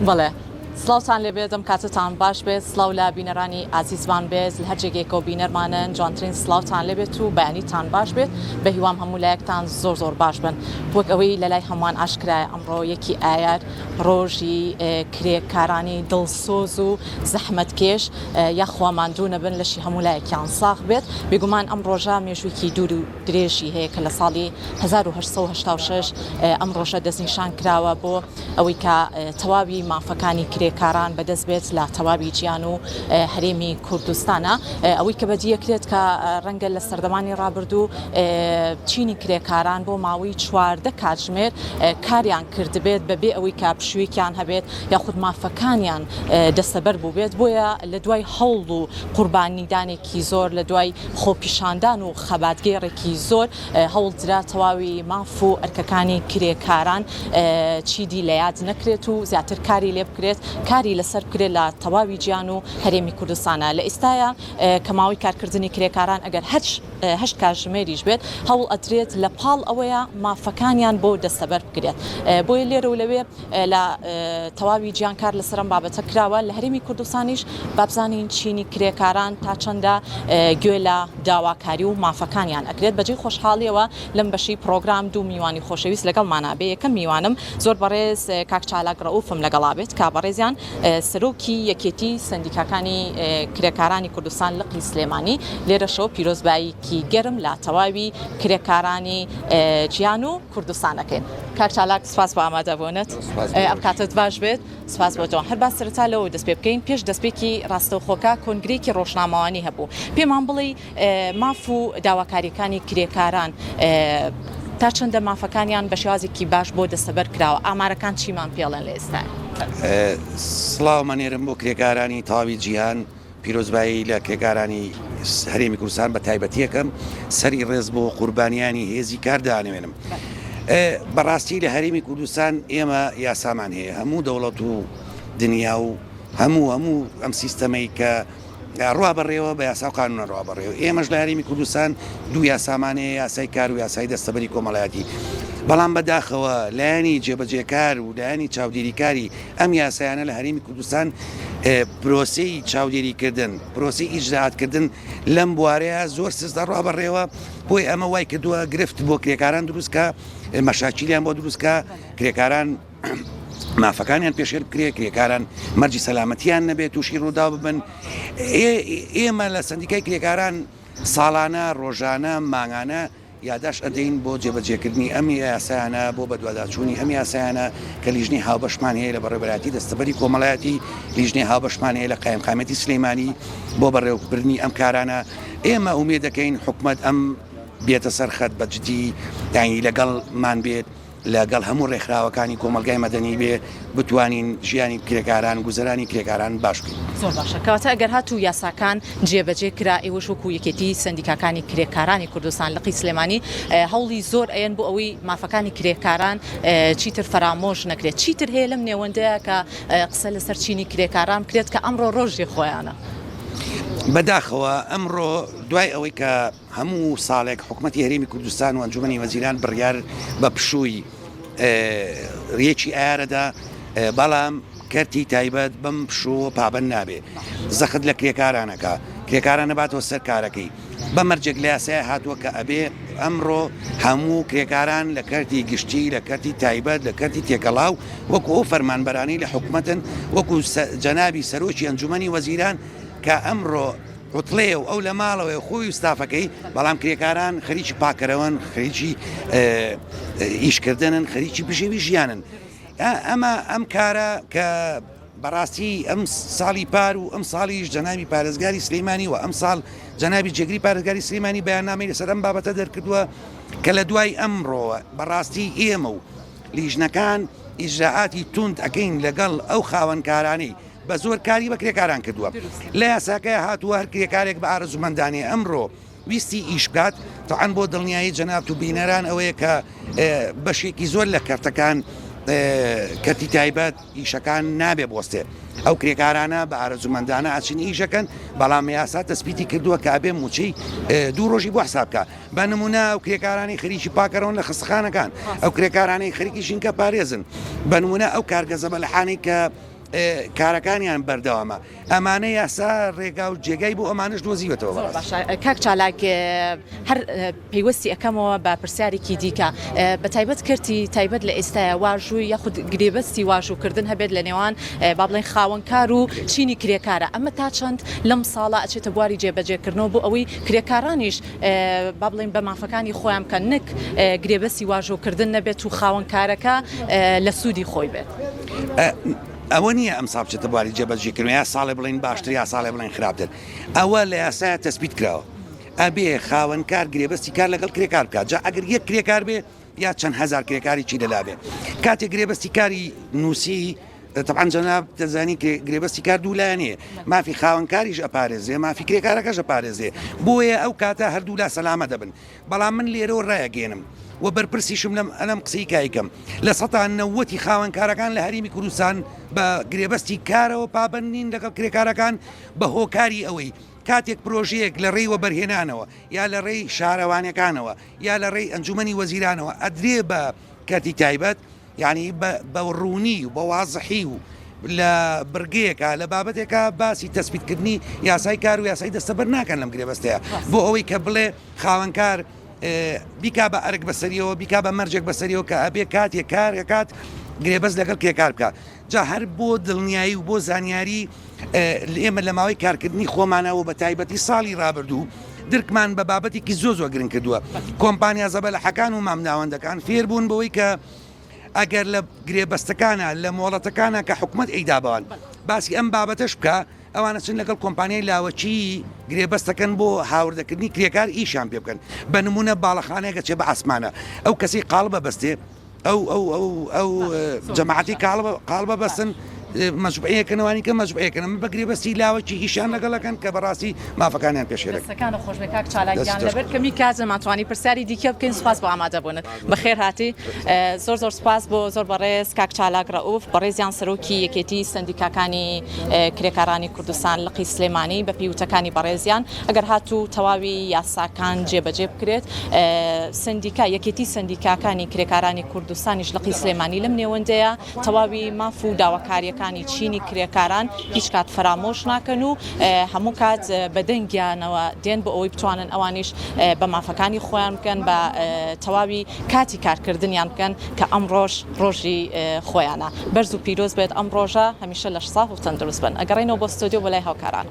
بەڵێ سڵاوتان لێبێت ئەم کاتەتان باش بێت سڵاو لە بینەرانی ئازیزمان بێت لە هەر جێگەیەکەوە بینەرمانن جوانترین سڵاوتان لێبێت و بەیانیتان باش بێت بە هیوام هەموو لایەکتان زۆر زۆر باش بن وەک ئەوەی لە لای هەمووان ئاشکرایە ئەمڕۆ یەکی ئایار ڕۆژی کرێکارانی دڵسۆز و زەحمەتکێش یاخوا ماندوو نەبن لەشی هەموو لایەکیان ساغ بێت بێگومان ئەم ڕۆژە مێژوویەکی دوور و درێژی هەیە کە لە ساڵی 1886 ئەم ڕۆژە دەستنیشان کراوە بۆ ئەوەی کە تەواوی مافەکانی کرێکاران بەدەست بێت لە تەواوی جیان و هەرێمی کوردستانە ئەوەی کە بەدیەکرێت کە ڕەنگە لە سەردەمانی ڕابردوو چینی کرێکاران بۆ ماوەی 14 کاتژمێر کاریان کردبێت بەبێ ئەوەی کە پشوویەکیان هەبێت یاخود مافەکانیان دەستەبەر بووبێت بۆیە لە دوای هەوڵ و قوربانیدانێکی زۆر لە دوای خۆپیشاندان و خەباتگێڕێکی زۆر هەوڵدرا تەواوی ماف و ئەرکەکانی کرێکاران چیدی لە یاد نەکرێت و زیاتر کاری لێ بکرێت کاری لەسەر بکرێت لە تەواوی جیان و هەرێمی کوردستانە لە ئیستایا کە ماوەی کارکردنی کرێکاران ئەگەر هەر هەشت کاتژمێریش بێت هەوڵ ئەدرێت لە پاڵ ئەوەیە مافەکانیان بۆ دەستەبەر بکرێت بۆیە لێرە و لەوێ لە تەواوی جیان کار لەسەر ئەم بابەتە کراوە، لە هەرێمی کوردستانیش با بزانین چینی کرێکاران تا چەندە گوێ لە داواکاری و مافەکانیان ئەکرێت. بەجێی خۆشحاڵیەوە لەم بەشەی پڕۆگرام دوو میوانی خۆشەویست لەگەڵمانا بێ، یەکەم میوانم زۆر بەڕێز کاک چالاک ڕەئوفم لەگەڵا بێت کە بەڕێزیان سەرۆکی یەکێتی سەندیکاکانی کرێکارانی کوردستان لقی سلێمانی، لێرەشەوە پیرۆزباییکی گەرم لە تەواوی کرێکارانی جیان و کوردستان ئەکەین. کاک چالاک سپاس بۆ ئامادەبوونت. ئەم کاتەت باش بێت. سپاس بۆ تۆ. هەر با سەرەتا لەوە دەست پێ بکەین. پێش دەستپێکی ڕاستەوخۆکە کۆنگرەیەکی ڕۆژنامەوانی هەبوو. پێمان بڵێی ماف و داواکارییەکانی کرێکاران تا چەندە مافەکانیان بە شێوازێکی باش بۆ دەستەبەر کراوە؟ ئامارەکان چیمان پێڵێن لە ئێستا؟ سڵاوم ئەنێرم بۆ کرێکارانی تەواوی جیهان. پیرۆزبایی لە کرێکارانی هەرێمی کوردستان بە تایبەتی ئەکەم، سەری ڕێز بۆ قوربانیانی هێزی کار دانەوێنم. بەڕاستی لە هەرێمی کوردستان ئێمە یاسامان هەیە، هەموو دەوڵەت و دنیا و هەموو هەموو ئەم سیستەمەی کە ڕوا بەڕێوە بە یاسا و قانونە ڕوا بەڕێوە. ئێمەش لە هەرێمی کوردستان دوو یاسامان هەیە، یاسای کار و یاسای دەستەبەری کۆمەڵایەتی. بەڵام بەداخەوە لایەنی جێبەجێکار و لایەنی چاودێریکاری ئەم یاسایانە لە هەرێمی کوردستان پرۆسەی چاودێریکردن، پرۆسەی ئیجرائاتکردن لەم بوارەیە زۆر سست دەڕوا بەڕێوە، بۆیە ئەمە وای کردووە گرفت بۆ کرێکاران دروست کا، مەشاکیلیان بۆ دروست کا، کرێکاران مافەکانیان پێشێل بکرێ، کرێکاران مەرجی سەلامەتیان نەبێت تووشی ڕووداو ببن. ئێمە لە سەندیکای کرێکاران ساڵانە، ڕۆژانە، مانگانە یاداشت ئەدەین بۆ جێبەجێکردنی ئەم یاسایانە، بۆ بەدواداچوونی ئەم یاسایانە کە لیژنەی هاوبەشمان هەیە لە بەڕێوەبەرایەتی دەستەبەری کۆمەڵایەتی، لیژنەی هاوبەشمان هەیە لە قایمقامیەتی سلێمانی بۆ بەڕێوەبردنی ئەم کارانە. ئێمە ئومێد دەکەین حکومەت ئەم بێتە سەر خەت بە جدی یانی لەگەڵمان بێت. لە گەڵ هەموو ڕێکخراوەکانی کۆمەڵگای مەدەنی بێ بتوانین ژیانی کرێکاران گوزەرانی کرێکاران باش بکەین. زۆر باشە کەواتە ئەگەر هاتوو یاساکان جێبەجێ کرا ئێوەش وەکو یەکێتی سەندیکاکانی کرێکارانی کوردستان لقی سلێمانی هەوڵی زۆر ئەیەن بۆ ئەوەی مافەکانی کرێکاران چیتر فەرامۆش نەکرێت چیتر هەیە لەم نێوەندەیە کە قسە لەسەر چینی کرێکاران بکرێت کە ئەمڕۆ ڕۆژی خۆیانە؟ بەداخەوە ئەمڕۆ دوای ئەوەی کە هەموو ساڵێک حکومەتی هەرێمی کوردستان و ئەنجومەنی وەزیران بڕیار بە پشووی یەکی ئایارەدا، بەڵام کەرتی تایبەت بەم پشووە پابەند نابێ، زەخت لە کرێکاران ئەکا، کرێکاران ئەباتەوە سەر کارەکەی، بە مەرجێک لە یاسایە هاتووە کە ئەبێ ئەمڕۆ هەموو کرێکاران لە کەرتی گشتی، لە کەرتی تایبەت، لە کەرتی تێکەڵاو وەکو ئەو فەرمانبەرانەی لە حکومەتن، وەکو جەنابی سەرۆکی ئەنجومەنی وەزیران کە ئەمڕۆ عوتڵەیە و ئەو لە ماڵەوەیە خۆی و ستافەکەی، بەڵام کرێکاران خەریکی پاککەرەوەن، خەریکی ئیشکردنن، خەریکی بژێوی ژیانن. ئەمە ئەم کارە کە بەڕاستی ئەم ساڵی پار و ئەم ساڵیش جەنابی پارێزگاری سلەیمانی و ئەم ساڵ جەنابی جێگری پارێزگاری سلەیمانی بەیاننامەی لەسەر ئەم بابەتە دەرکردووە کە لە دوای ئەمڕۆوە بەڕاستی ئێمە و لیژنەکان ئیجرائاتی توند ئەکەین لەگەڵ ئەو خاوەنکارانەی بە زۆر کاری بە کرێکاران کردووە. لە یاساکەیا هاتووە هەر کرێکارێک بە ئارەزوومەندانەی ئەمڕۆ ویستی ئیش بکات، تەعەن بۆ دڵنیایی جەنابت و بینەران ئەوەیە کە بەشێکی زۆر لە کەرتەکان کەرتی تایبەت ئیشەکان نابێ بوەستێ ئەو کرێکارانە بە ئارەزوومەندانە ئەچن ئیشەکەن بەڵام یاسا تەسبیتی کردووە کە ئەبێ موچەی دوو ڕۆژی بۆ حساب بکە بە نمونە ئەو کرێکارانی خەریکی پاکەرەوەن لە خستخانەکان ئەو کرێکارانەی خەریکی ژینگە پارێزن بە نمونە ئەو کارگە زەبەلەحانەی کە کارەکانیان بەردەوامە ئەمانە یاسا ڕێگا و جێگای بۆ ئەمانەش دۆزیوەتەوە زۆر بەڕاستی. باشە کاک چالاک هەر پەیوەستی ئەکەمەوە بە پرسیارێکی دیکە بە تایبەت کەرتی تایبەت لە ئێستایا واژووی یاخود گرێبەستی واژووکردن هەبێت لە نێوان با بڵێین خاوەنکار و چینی کرێکارە ئەمە تا چەند لەم ساڵە ئەچێتە بواری جێبەجێکردنەوە بۆ ئەوەی کرێکارانیش با بڵێین بە مافەکانی خۆیان بکەن نەک گرێبەستی واژۆکردن نەبێت و خاوەنکارەکە لە سوودی خۆی بێت. ئەوە نییە ئەمساڵ بچێتە بواری جێبەجێکردنەوە یا ساڵێ بڵێین باشتر یا ساڵێ بڵێین خراپتر ئەوە لە یاسایە تەسبیت کراوە ئەبێ خاوەنکار گرێبەستی کار لەگەڵ کرێکار بکات جا ئەگەر یەک کرێکار بێ یا چەند هەزار کرێکاریی لەلا بێ کاتێک گرێبەستی کاری نووسی تەبعەن جەناب دەزانی گرێبەستی کار دوو لایەنەیە مافی خاوەنکاریش ئەپارێزێ مافی کرێکارەکەش ئەپارێزێ بۆیە ئەو کاتە هەردوولا سەلامە دەبن بەڵام من لێرەوە ڕایەگەێنم و بەرپرسیشم لەم ئەلەم قسەی کایکەم لە سەتا نەوەتی خاوەنکارەکان لە هەرێمی کوردستان بە گرێبەستی کارەوە پابەند نین لەگەڵ کرێکارەکان بە هۆکاری ئەوەی کاتێک پرۆژەیەک لە ڕێی وەبەرهێنانەوە یا لە ڕێی شارەوانەکانەوە یا لە ڕێی ئەنجومەنی وەزیرانەوە ئەدرێ بە کەرتی تایبەت یانی بە ڕوونی و بە وازحی و لە بڕگەیەکا لە بابەتێکا باسی تەسبیتکردنی یاسای کار و یاسای دەستەبەر ناکەن لەم گرێبەستەیە بۆ ئەوەی کە بڵێ خاوەنکار بیکا بە ئەرک بەسەریەوە بیکا بە مەرجێک بەسەریەوە کە ئەبێ کاتێک کار ئەکات گرێبەست لەگەڵ کرێکار بکە جا هەر بۆ دڵنیایی و بۆ زانیاری ئێمە لە ماوەی کارکردنی خۆمانەوە بە تایبەتی ساڵی ڕابردوو درکمان بە بابەتێکی زۆ زۆر گرنگ کردووە کۆمپانیا زەبەلەحەکان و مامناوەندەکان فێربوون بەوەی کە ئەگەر لە گرێبەستەکانە لە مۆڵەتەکانە کە حکومت ئەیدا بەوان باسی ئەم بابەتەش بکە ئەوانە چن لەگەڵ کۆمپانیای لاوەکی گرێبەستەکەن بۆ هاوردەکردنی کرێکار ئیشیان پێ بکەن بە نمونە باڵەخانەیەکە چێ بە ئاسمانە ئەو کەسی قاڵبە بەستێ ئەو ئەو ئەو ئەو جەماعەتی کاڵبە قاڵبە بەسن مەجبوعەکەنەوانی کە مەجبوعەکەن من بە گرێبەستی لاوەکی ئیشیان لەگەڵەکەن کە بەڕاستی مافەکانیان پێشێل دەکەن. دەستەکانت خۆش بێ کاک چالاک گیان لەبەر کەمی کات نەمانتوانی پرسیاری دیکە بکەین سوپاس بۆ ئامادەبوونت بەخێر هاتی زۆر زۆر سوپاس بۆ زۆر بەڕێز کاک چالاک ڕەئوف بەڕێزیان سەرۆکی یەکێتی سەندیکاکانی کرێکارانی کوردستان لقی سلێمانی بە پێی وتەکانی بەڕێزیان ئەگەر هاتوو تەواوی یاساکان جێبەجێ بکرێت سەندیکا یەکێتی سەندیکاکانی کرێکارانی کوردستانیش لقی سلێمانی لەم نێوەندەیە تەواوی ماف و داواکارییەکانی چینی کرێکاران هیچ کات فەرامۆش ناکەن و هەموو کات بە دەنگیانەوە دێن بۆ ئەوەی بتوانن ئەوانیش بە مافەکانی خۆیان بکەن بە تەواوی کاتی کارکردنیان بکەن کە ئەمڕۆش ڕۆژی خۆیانە. بەرز و پیرۆز بێت ئەم ڕۆژە هەمیشە لەش ساغ و تەندروست بن. ئەگەڕێینەوە بۆ ستۆدیۆ بۆ لای هاوکاران.